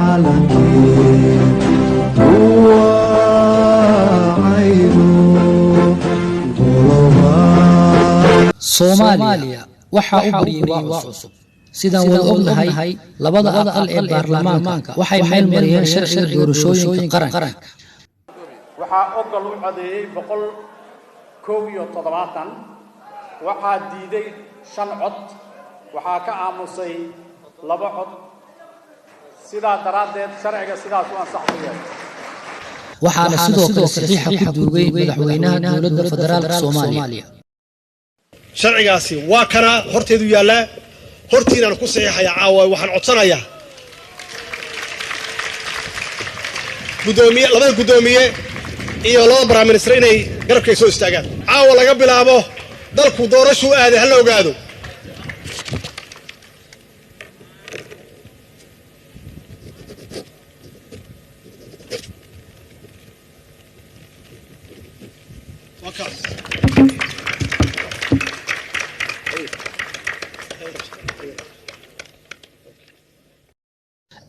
Calankii duwacayno goloba. Soomaaliya waxaa u baryay waa cusub. Sidaan wada ognahay, labada aqal ee baarlamaanka waxay meel mariyeen sharciga doorashooyinka qaranka. Waxaa ogol u codeeyey 171, waxaa diiday 5 cod, waxaa ka aamusay 2 cod. Sidaa daraaddeed sharciga sidaas u ansax ku yahay. Waxaana sidoo kale saxiixa ku duugay madaxweynaha Dowladda Federaalka Soomaaliya. Sharcigaasi waa kana horteedu yaallaa, hortiinaan ku saxiixayaa caawa. Waxaan codsanayaa gudoomiye, labada guddoomiye iyo labada prime minister inay garabkay soo istaagaan. Caawa laga bilaabo dalku doorashuu aaday, ha la ogaado. Waa kaas.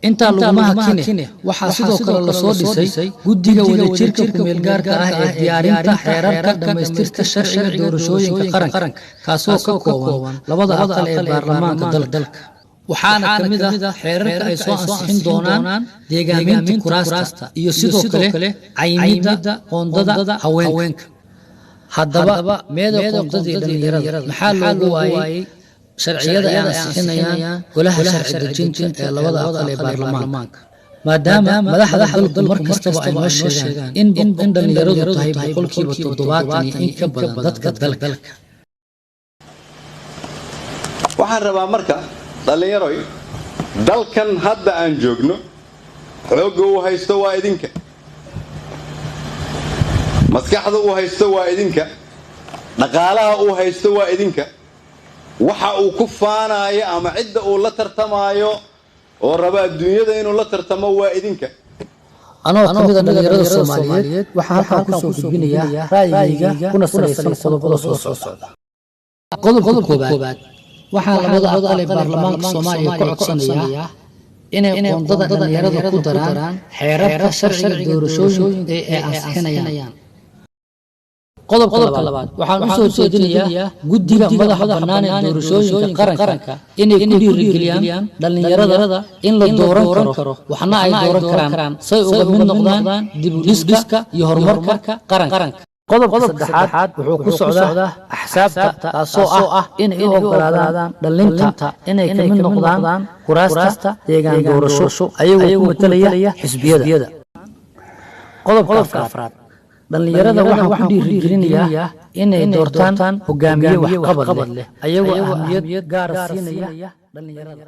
Intaa laguma hakine, waxaa sidoo kale lasoo dhisay guddiga wadajirka kumeelgaarka ah ee diyaarinta xeerarka dhammaystirka sharciga doorashooyinka qaranka, kaasoo ka kooban labada aqal ee baarlamaanka dalka. Waxaana ka mid ah xeerarka ay soo ansixin doonaan deegaaminta kuraasta iyo sidoo kale cayimidda qoondada haweenka. Haddaba meeda qoondadii dhallinyarada? Maxaa loogu waayey sharciyada ay ansixinayaan golaha sharci dejinta ee labada aqal ee baarlamaanka, maadaama madaxda dalku mar kastaba ay noo sheegaan in dhallinyaradu tahay 70% iyo in ka badan dadka dalka? Waxaan rabaa marka, dhallinyaroy, dalkan hadda aan joogno xoogga uu haysto waa idinka, maskaxda uu haysto waa idinka, dhaqaalaha uu haysto waa idinka, waxa uu ku faanaayo ama cidda uu la tartamaayo oo raba adduunyada inuu la tartamo waa idinka. Anoo ka mid a dhallinyarada Soomaaliyeed, waxaan halkan kusoo gudbinayaa ra'yigayga kuna salaysan qodobada soo socda. Qodobka koowaad, waxaa labada aqal ee baarlamaanka Soomaaliya ka codsanayaa inay qoondada dhallinyarada ku daraan xeerarka sharciga doorashooyinka ee ay ansixinayaan. Qodobka labaad, waxaan u soo jeedinayaa guddiga madaxa bannaan ee doorashooyinka qaranka inay ku dhiirigeliyaan dhallinyarada in la dooran karo, waxna ay dooran karaan, say uga mid noqdaan dib u dhiska iyo horumarka qaranka. Qodobka saddexaad wuxuu ku socdaa axsaabta, taasoo ah inay u ogolaadaan dhallinta inay ka mid noqdaan kuraasta deegaan doorasho ayagoo ku matalaya xisbiyada. Qodobka afraad, dhallinyarada waxaan ku dhiirigelinayaa inay doortaan hogaamiye waxqabad leh, ayagoo ahmiyad gaara siinaya dhallinyarada.